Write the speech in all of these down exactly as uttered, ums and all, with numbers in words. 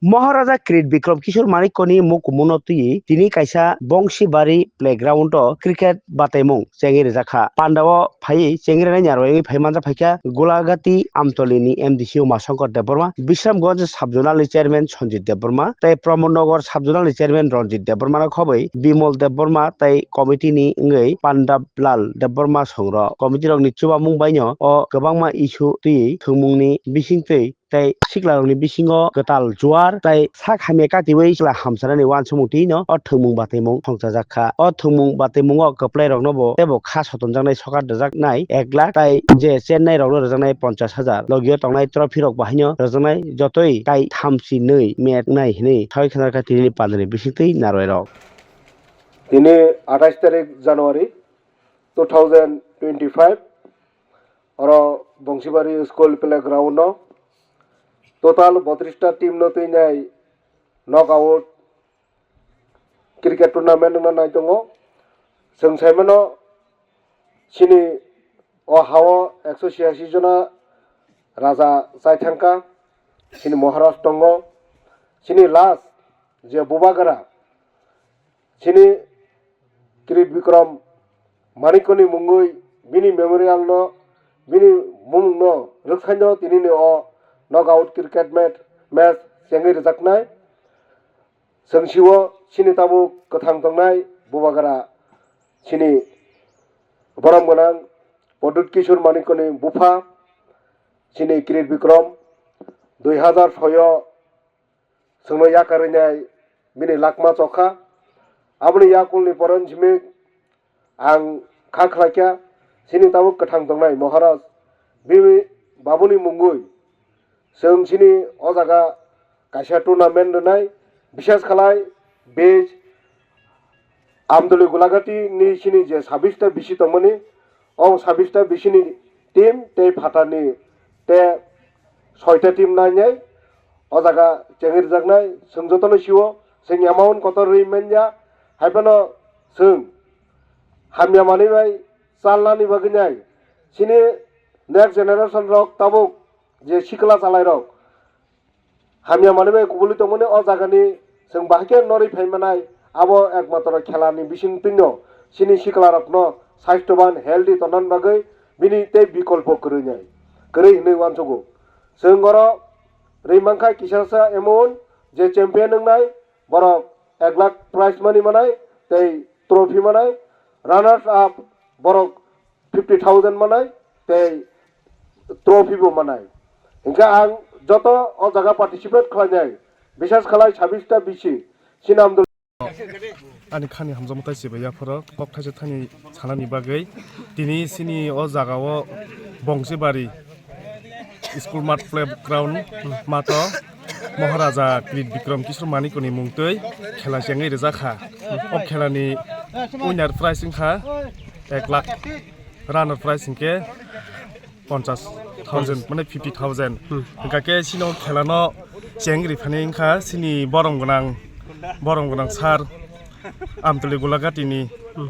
Maharaja Kirit Bikram Kishore Manikyani mukumungno twiwi tini kaisa Bongsibari playground o cricket bataimung chengwi rijak kha. Pandao phaiwi chengwi rwnai ni aro wngwi phai manjak phaikha Golagati Amtoli ni M D C Uma Shankar Debbarma, Bisramganj Sub-Zonal ni Chairman Sanjit Debbarma tei Pramod Nagar Sub-Zonal ni Chairman Ranjit Debbarma no khobwi Bimal Debbarma tei committee ni wngwi Pandab Lal Debbarma songrok. Committee rok ni chubamung bai no o kwbangma issue twi thwngmung ni bising twi tei siklarokni bisingo kwtal juar tei sak hamya katiwi sikla hamchanani uansukmung twi no o thwngmung bataimung thongchajak kha. O thwngmung bataimungo kwplairokno bo teibo kha sotonjaknai sokat rwjaknai ek lakh tei je chennai rokno rwjaknai ponchash hajar, logio tongnai trophy rok bahaino rwjaknai jotoi kai thamchi nwi match wngnai hinwi sawi khna kha tini pandani bisingtwi narwai rok. Tini athais tarik January two thousand twenty-five, oro Bongsibari School Playground no total botris ta team no twinai knockout cricket tournament wngna nai tongo. Chwng sai mano, chini o hao ekso chiyasi jona raja chai thangkha, chini Maharaj tongo, chini last je Bubagra, chini Kirit Bikram Manikyani mungwi bini memorial no, bini mung no rwksaino tinini o knockout cricket match, match chengwi rwjaknai. Chwng siwo chini tabuk kwthang tongnai Bubagra, chini borom gwnang Pradyut Kishore Manikyani bupha, chini Kirit Bikram dui hazar soyo chwngno yakarwi nai bini lakma chokha. Aboni yakulni poron simi ang kha khlaikha, chini tabuk kwthang tongnai Maharaj bini babuni mungwi chwng chini o jaga kaisa tournament rwnai, bisas khalai base Amdoli Gulagati ni chini je sabis ta bisi tongmani, o sabis ta bisi ni team tei phatarni te soita team nainai o jaga chengwi rwjaknai. Chwng jotono sio, chwng amount kotor rwi manya, hai phano chwng hamya manwi bai chalnani bagwi nai. Chini next generation rok tabuk je sikla chalai rok, hamya manwi bai kubuli tongmani o jagani chwng bahai khe norwi phai manai, abo ekmatro khelani bisingtwino chini siklarokno sasthoban, healthy tonnani bagwi bini tei bikolpo kwrwinai, kwrwi hinwi uansugo. Chwng oro rwi mankha kisasa amount, je champion wngnai borok ek lakh prize money manai tei trophy manai, runners up borok fifty thousand manai tei trophy bo manai. Hinkhe ang joto o jaga participate khlainai, bisas khalai sabis ta bisi, sinam dul. Ani khani hamjakma tai se bai yaphoro kok thaisa thani sanani bagwi tini sini o jaga o Bongsibari school mat playground mato Maharaja Kirit Bikram Kishore Manikyani mungtwi khela chengwi rijak kha. O khelani winner prize wngkha ek lakh, runner prize hinkhe ponchas thousand, mane fifty thousand. Hmm. Hingkha khe chini o khelano cheng riphani wngkha chini borom gwnang, borom gwnang sir Amtoli Gulagati ni, hmm,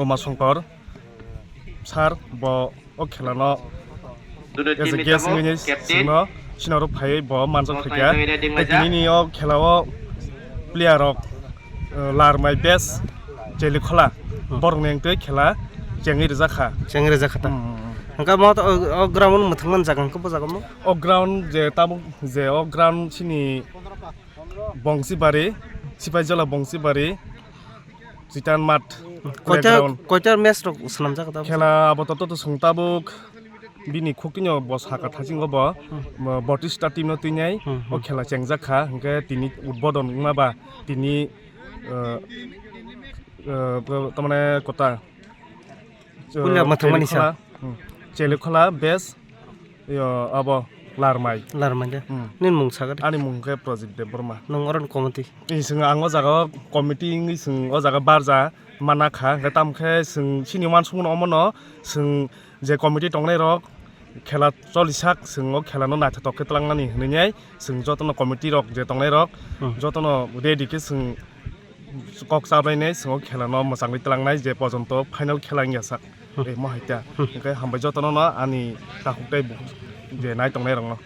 Uma Shankar sir, bo o khelano as a guest wngwi chwngno sinaro phaiwi bo manjak phaikha. Tei tinini o khelao player rok, uh, Larmai best Chelikhola, hmm, borokni wngtwi khela chengwi rijak kha. Chengwi rijak kha ta? Hmm. Hwnkhe mo to, o, o ground mwthangmani jaga hwnkhe bo jaga mo? O ground je tabuk je o ground chini Bongsibari, Sipaijala Bongsibari, Chitan Mat. Koita, playground. Koita match rok swnamjak ta? Khela abo to, to, to chwng tabuk bini khuktinio bo saka thachingo bo, hmm, bo botris ta team no twinai, hmm, o, hmm, khela chengjak kha, hwnkhe tini udbodon wngma ba tini, uh, uh, tamane kota, uh, Puila mwthangmani sa. Chelikhola, hmm, Chelikhola best, yo, abo Larmai. Larmai de. Hmm. Nini mung saga de. Ani mung khe Projit Debbarma. Nwng oro ni committee? Ee, chwng ang o jaga o committee wngwi chwng o jaga barja mana kha, hwnkhe tamo khe chwng chini uansukmano omono chwng je committee tongnai rok khela cholisak chwng o khela no naithotok khe twlangnani hwnwi nai chwng jotono committee rok je tongnai rok, hmm, jotono ready khe chwng kok chaplainai chwng o khela no mwchangwi twlangnai je pojonto final khela wngya sak. Hmm. Ei mo hai ta. Hmm. Hwnkhe hambai jotono no ani takhuk tei bukhuk je nai tongnai rok no.